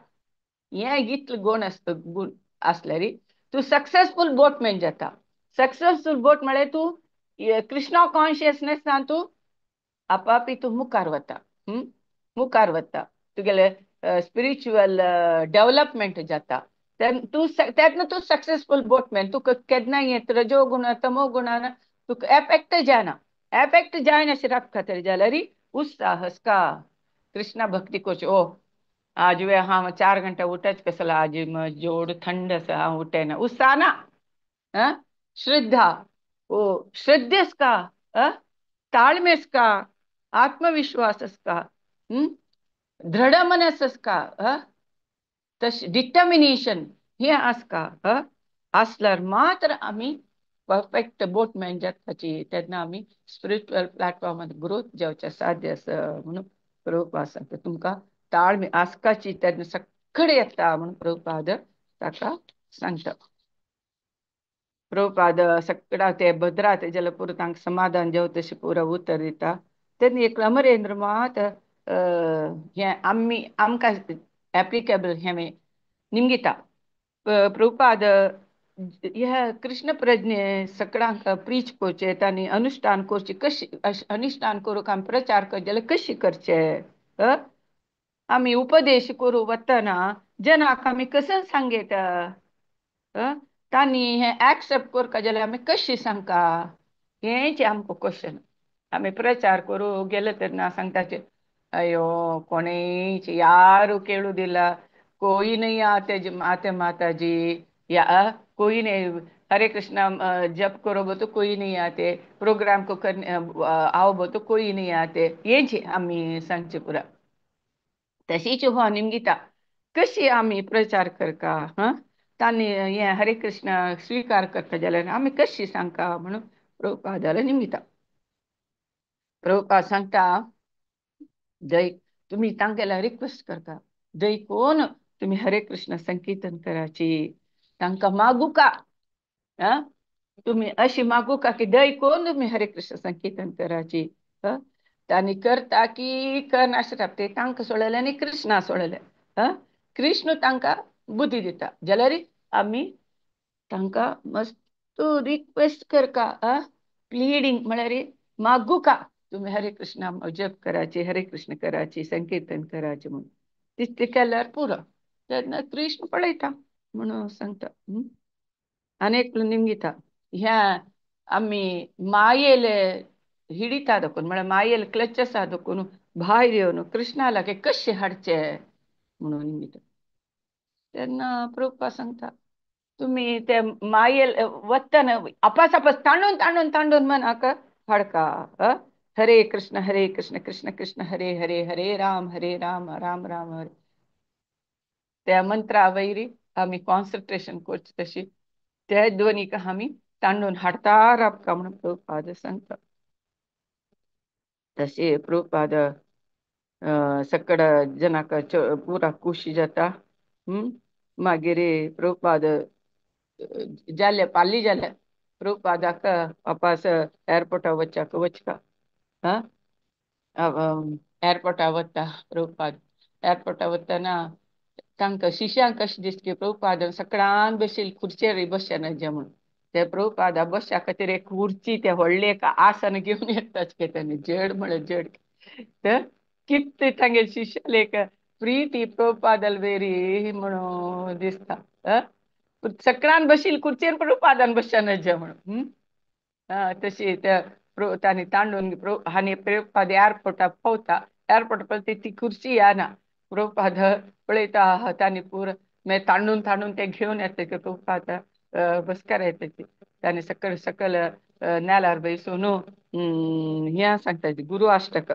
हें इतले गुण आसता, गुण आसल्यार तूं सक्सेसफूल बोटमॅन जाता. सक्सेसफूल बोट म्हळ्यार तूं कृष्णा कॉन्शियसनेसान तूं आपापी तूं मुखार वता, मुखार वता, तुगेले स्पिरिच्युअल डेव्हलपमेंट जाता. तूं तेन्ना तूं सक्सेसफूल बोटमॅन. तुका केन्ना येत रजोगुण तमोगुणान तुका एफेक्ट जायना, एफेक्ट जायना रावपा खातीर जाल्यार उत्साह आसका, कृष्णा भक्ती करची. ओ आज वे हांव 4 घंटा उठच कसलो, आज जोड थंड आसा हांव उठेना, उत्साह ना. श्रद्धा, ओ श्रद्धे आसका, ताळमे आसका, आत्मविश्वास आसका, दृढ मनस आसका, तशें डिटर्मिनेशन हें आसका. आसल्यार मात्र आमी परफेक्ट बोटमॅन जाताची, तेन्ना आमी स्पिरिच्युअल प्लॅटफॉर्मार ग्रोथ जावचें साध्य आसा म्हणून प्रभुपाद सांगता. तुमकां ताळमे आसकाची तेन्ना सगळे येता म्हणून प्रभुपाद ताका सांगता. प्रभुपाद सगळा ते भद्रा ते जाल्यार पुरो तांकां समाधान जावं तशें पुरो उतर दिता. तेन्ना एक अमरेंद्र मात हें आमी आमकां एप्लिकेबल हें निमगिता. प्रभुपाद ह्या कृष्ण प्रज्ञे सगळ्यांक प्रीच करचे, तांणी अनुष्ठान करचे, कशी अनुष्ठान करूंक आमी प्रचार करचे जाल्यार कशी करचे, आमी उपदेश करूं वतना जनाक आमी कसो सांगता, तांणी हें एक्सेप्ट करका जाल्यार आमी कशी सांगका, हेंच आमकां क्वेश्चन. आमी प्रचार करूं गेले तेन्ना सांगताचे अयो कोणेच यारू केळू दिला, कोई नहीं आते आते माता जी, या कोई नहीं, हरे कृष्णा जप करो वो तो कोई नहीं आते, प्रोग्राम को करने आओ वो तो कोई नहीं आते, हेंच आमी सांगचे पुरा. तशीच हो निमगिता कशी आमी प्रचार करका, तांणी हें हरे कृष्ण स्वीकार करता जाल्यार आमी कशी सांगका म्हणून प्रभुपादाला निमगिता. प्रभुपाद सांगता जय तुम्ही तांगेला रिक्वेस्ट करता, जय कोण तुम्ही हरे कृष्ण संकीर्तन कराची, तांकां मागू का, तुम्ही अशी मागू का की दय कोण तुम्ही हरे कृष्ण संकीर्तन कराची, तांणी करता की करनासता ते तांकां सोडलें आनी कृष्णा सोडलें, कृष्ण तांकां बुद्धी दिता जाल्यार आमी तांकां मस्त रिक्वेस्ट करका, प्लिडींग म्हळ्यार मागू का तुम्ही हरे कृष्ण जप कराची, हरे कृष्ण कराची, संकीर्तन कराचे म्हणून. तितलें केल्यार पुरो, तेन्ना कृष्ण पळयता म्हणून सांगता. आनी एकलो निमगिता ह्या आमी मायेले हिडिता दाखोवन म्हळ्यार मायेले क्लचेसा दाखोवन भायर येवन कृष्णा लागीं कशें हाडचें म्हणून निमगिता. तेन्ना प्रभुपाद सांगता तुमी ते मायेल वतना आपास आपास तांडून तांडून तांडून मनाक हाडका, हरे कृष्ण कृष्ण कृष्ण हरे हरे, हरे राम राम राम हरे. त्या मंत्रा वयरी आमी कॉन्सन्ट्रेशन करचें तशी त्या ध्वनीक आमी तांडून हाडता राबका म्हणून प्रभुपाद सांगता. तशें प्रभुपाद सकड जनाक पुरा खुशी जाता. मागीर प्रभुपाद जाले पाली जाले प्रभुपादाक वापस एअरपोर्टा वचपाक वचका, एअरपोर्टा वता प्रभुपाद. एअरपोर्टा वतना तांकां शिष्यांक कशें दिसता की प्रभुपाद सगळ्यान बशील खुर्चेर बसचे नजे म्हणून. ते प्रभुपादा बसच्या खातीर एक खुर्ची ते व्हडले एक आसन घेवन येताच के तांणी जड म्हळ्यार जड. तर कितें तांगे शिष्याले एक प्रीती प्रभुपादाल वेरी म्हणून दिसता. सगळ्यान बशील खुर्चेर प्रभुपादान बसच्या नजे म्हणून. तशी त्या तांणी तांडून आनी प्रभुपाद एअरपोर्टाक पावता. एअरपोर्ट पळयता ती खुर्ची येना. प्रभुपाद पळयता तांणी पूर मागीर तांडून तांडून ते घेवन येता की प्रभुपाद बसकार येता ती. तांणी सकयल सकयल नेलार बसून हें सांगता गुरु अष्टक.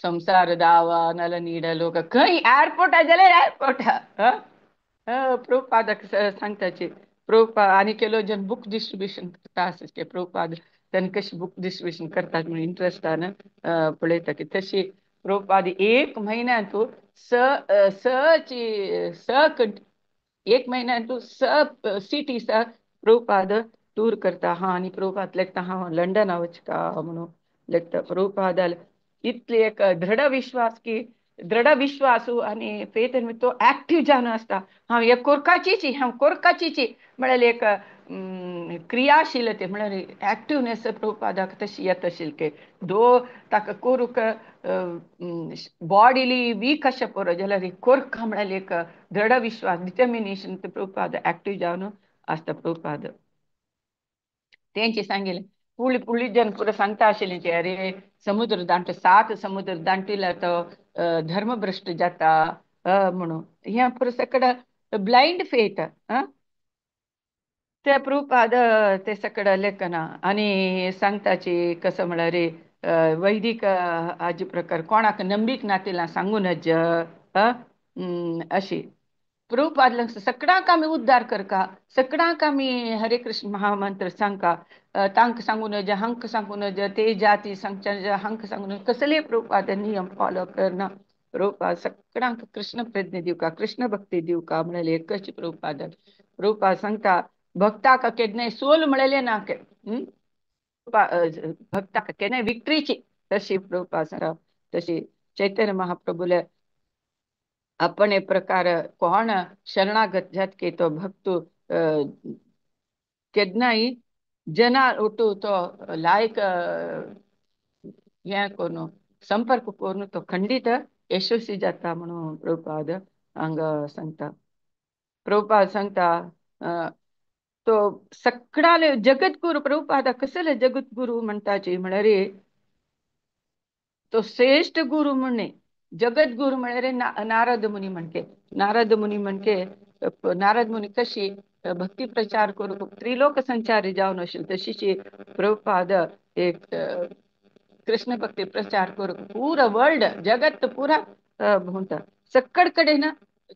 संसार दावा नल नीड लोक खंय एअरपोर्टा जाल्यार एअरपोर्टा. प्रभुपादाक सांगताची प्रभुपाद आनी केलो जन बुक डिस्ट्रिब्युशन करता आसता की प्रभुपाद तांणी कशें बुक डिस्ट्रिब्युशन करतात म्हणून इंट्रस्टान पळयता की तशी प्रभुपाद एक म्हयन्यांत स स स एक म्हयन्यांत स सिटीज प्रभुपाद टूर करता. हा आनी प्रभुपाद लेखता हांव लंडना वचका म्हणून लेखता. प्रभुपादाल इतली एक दृढ विश्वास की दृढ विश्वास आनी फेथ तो एक्टीव जावन आसता. हांव एक कोरकाचीची हांव कोरकाचीची म्हळ्यार एक क्रियाशीलते म्हळ्यार एक्टिवनेस प्रभुपादाक तशी येता आशिल्ली की दो ताका करूंक बॉडीली वीक आसचे पुरो जाल्यार कोरका म्हळ्यार एक दृढ विश्वास डिटर्मिनेशन प्रभुपाद एक्टीव जावन आसता. प्रभुपाद तेंचे सांगिल्लें पुळी पुळी जन पुरो सांगता आशिल्लें की अरे समुद्र दांट सात समुद्र दांटिल्यार तो धर्मभ्रष्ट जाता म्हणून. हें पुरो सगळें ब्लायंड फेथ. ते प्रभुपाद ते सगळें लेखना आनी सांगताची कसो म्हळ्यार वैदीक हाजे प्रकार कोणाक नंबीक नातिला सांगू नज अशी. प्रभुपाद सगळ्यांक आमी उद्धार करका, सगळ्यांक आमी हरे कृष्ण महामंत्र सांगका, तांक सांगू नज हांक सांगू नज ते जाती सांगच्या नज हांक सांगू नज कसले प्रभुपाद नियम फॉलो करना. प्रभुपाद सगळ्यांक कृष्ण प्रज्ञा दिवका कृष्ण भक्ती दिवका म्हळ्यार एकच प्रभुपाद. प्रभुपाद सांगता भक्ताक केन्नाय सोल म्हळेलें ना के भक्ताक केन्नाय विक्ट्रीची. तशी प्रभुपाद सांगता तशी चैतन्य महाप्रभुले आपण एक प्रकार कोण शरणागत जात की तो भक्त केन्नाय जना उठू तो लायक हें करून संपर्क करून तो खंडीत यशस्वी जाता म्हणून प्रभुपाद हांगा सांगता. प्रभुपाद सांगता तो सगळ्याले जगद्गुरु प्रभुपाद कसले जगद्गुरु म्हणटाची म्हळ्यार तो श्रेष्ठ गुरु म्हणे जगद्गुरु म्हळ्यार नारद मुनी म्हणके. नारद मुनी म्हणके नारद मुनी कशी भक्ती प्रचार करूंक त्रिलोक संचारी जावन आशिल्ली तशीच प्रभुपाद एक कृष्ण भक्ती प्रचार करूंक पुरा वर्ल्ड जगत पुरा भोंवता सगळ कडेन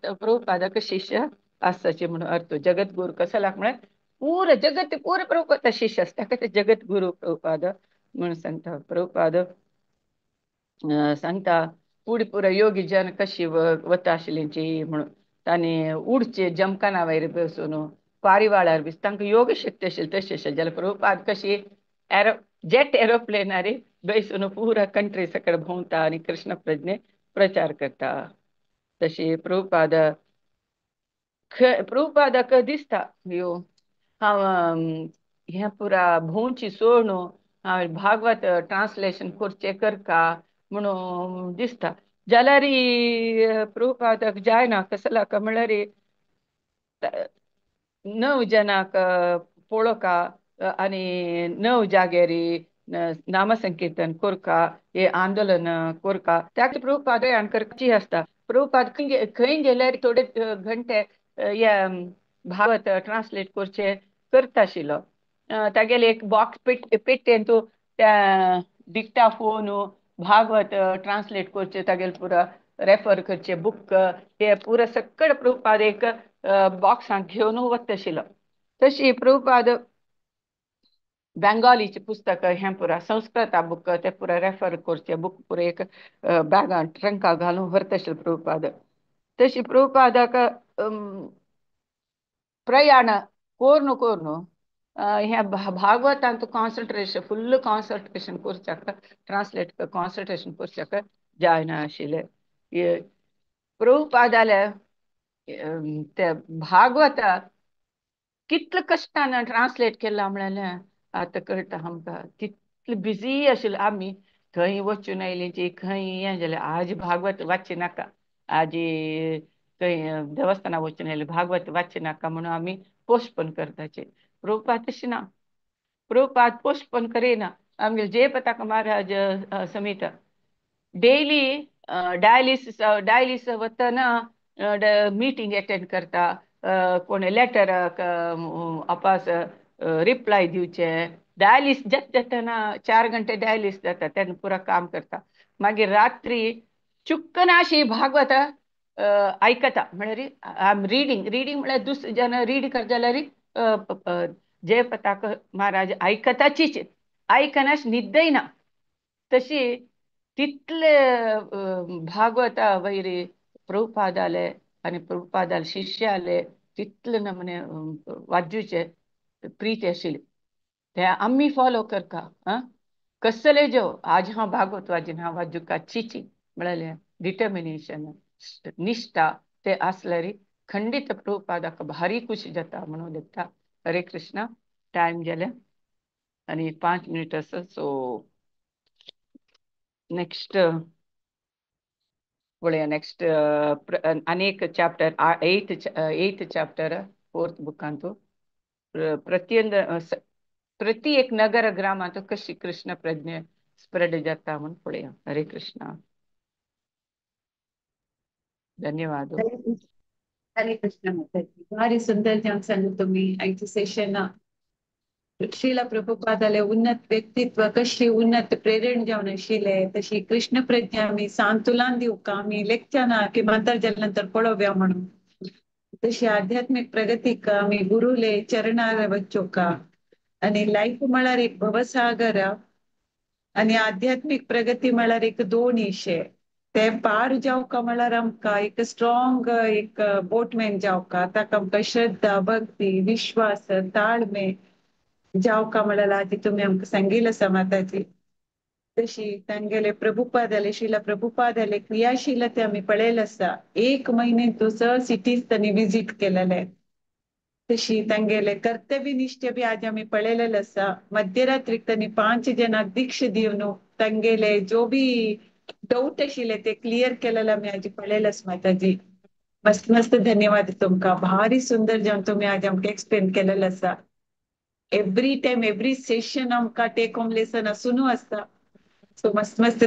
प्रभुपादाक शिष्य आसचे म्हणून अर्थ. जगद्गुरु कसलाक म्हळ्यार पुरा जगत पुरा प्रभुपाद शिष्य आसता ताका ते जगद्गुरु प्रभुपाद म्हणून सांगता. प्रभुपाद सांगता पुढे पुरा योगी जन कशी वता आशिल्ली म्हणून तांणी उडचे जमकाना वयर बसून पारिवाळार बी तांकां योग शक्ती आशिल्ली तशी आशिल्ली जाल्यार प्रभुपाद कशी जेट एरोप्लेनार बैसून पुरा कंट्री सकड भोंवता आनी कृष्ण प्रज्ञे प्रचार करता. तशी प्रभुपाद प्रभुपादाक दिसता यो हांव हें पुरा भोंवची सोडून हांव भागवत ट्रान्सलेशन करचें करका म्हणून दिसता. जाल्यार प्रभुपादाक जायना कसलाक म्हळ्यार णव जनाक पळोवका आनी णव जाग्यार नामसंकीर्तन करका हे आंदोलन करका त्या प्रभुपाद करची आसता. प्रभुपाद खंय गेल्यार थोडे घंटे हे भागवत ट्रान्सलेट करचे करता आशिल्लो. तागेले एक बॉक्स पेट्टेन तूं त्या डिक्टा फोन भागवत ट्रान्सलेट करचे तागेले पुरा रेफर करचे बुक हे पुरा सगळे प्रभुपाद एक बॉक्सांत घेवन वता आशिल्लो. तशी प्रभुपाद बेंगॉलीचे पुस्तक हें पुरा संस्कृता बुक ते पुरा रेफर करचे बुक पुरा एक बॅगान ट्रंका घालून व्हरता आशिल्लो प्रभुपाद. तशी प्रभुपादाक प्रयाण कोर्न कोर्न ह्या भागवतांत कॉन्सन्ट्रेशन फुल्ल कॉन्सन्ट्रेशन करच्याक ट्रान्सलेट कॉन्सन्ट्रेशन करच्याक जायना आशिल्लें. प्रभुपादाले ते भागवत कितले कश्टान ट्रान्सलेट केला म्हळ्यार आतां कळटा आमकां, तितले बिजी आशिल्ले आमी, खंय वचून आयली खंय हें जालें. आज भागवत वाचचे नाका, आज खंय देवस्थाना वचून आयले भागवत वाचचे नाका म्हणून आमी पोस्टपोन करताचे. प्रभुपाद तशें ना, प्रभुपाद पोस्टपोन करिना. आमगे जयपताका महाराज समेत डेली डायलिसिस डायलिसिस वतना मिटींग अटेंड करता, कोण लेटर अपास रिप्लाय दिवचे, डायलिस जाता जातना 4 घंटे डायलिस जाता तेन्ना पुरा काम करता. मागीर रात्री चुक्कनाशी भागवत आयकता, म्हळ्यार I am reading, reading म्हळ्यार दुसरे जेन्ना रीड करता जाल्यार जयपताक महाराज आयकताचीच, आयकनाश न्हिदय ना. तशी तितले भागवता वयर प्रभुपादाले आनी प्रभुपादाले शिष्य आले तितले नमने वाजूचे प्रीती आशिल्ली. ते आमी फॉलो करता. आं कसले जो आज हांव भागवत वाजीन हांव वाजुका चिची म्हळ्यार डिटर्मिनेशन निष्ठा ते आसल्यार खंडित प्रभुपादाक भारी खुशी जाता म्हणून देखता. हरे कृष्णा. टायम जालें आनी 5 मिनट आसा. सो नेक्स्ट पळया, नेक्स्ट अनेक चॅप्टर एथ चॅप्टर फोर्थ बुकांतु प्रत्यंत प्रति एक नगर ग्रामांत कशी कृष्ण प्रज्ञा स्प्रेड जाता म्हणून पळया. हरे कृष्णा. धन्यवाद. हरे कृष्ण माताजी, भारी सुंदर जावन सांगू तुम्ही आयचे सेशन. श्रीला प्रभुपादाले उन्नत व्यक्तित्व कशी उन्नत प्रेरण जावन आशिल्ले तशी कृष्ण प्रज्ञा आमी सांतुलान दिवका, आमी लेखच्या की मातर जाल्या नंतर पळोवया म्हणून. तशी आध्यात्मिक प्रगतीक आमी गुरुले चरणार वचोका आनी लायफ म्हळ्यार एक भवसागर आनी आध्यात्मिक प्रगती म्हळ्यार एक दोन इशे ते पार जावका म्हळ्यार आमकां एक स्ट्रॉंग एक बोटमॅन जावका, ताका आमकां श्रद्धा भक्ती विश्वास ताळमे जावका म्हळ्यार आजी तुमी आमकां सांगिल्लें आसा माताजी. तशी तांगेले प्रभुपादाले शिला प्रभुपादाले क्रियाशीलते आमी पळयलें आसा. 1 म्हयने तूं 6 सिटीज तांणी विजीट केलेले. तशी तांगेले कर्तव्य निश्ठे बी आज आमी पळयलेले आसा. मध्यरात्रीक तांणी 5 जाणांक दीक्ष दिवन तांगेले जो बी डाउट आशिल्ले ते क्लियर केलेले आमी आज पळयलें आसा माताजी. मस्त मस्त धन्यवाद तुमकां, भारी सुंदर जावन तुमी आज आमकां एक्सप्लेन केलेलें आसा. एवरी टायम एवरी सेशन आमकां टेक होम लेसन आसून आसता. सो मस्त मस्त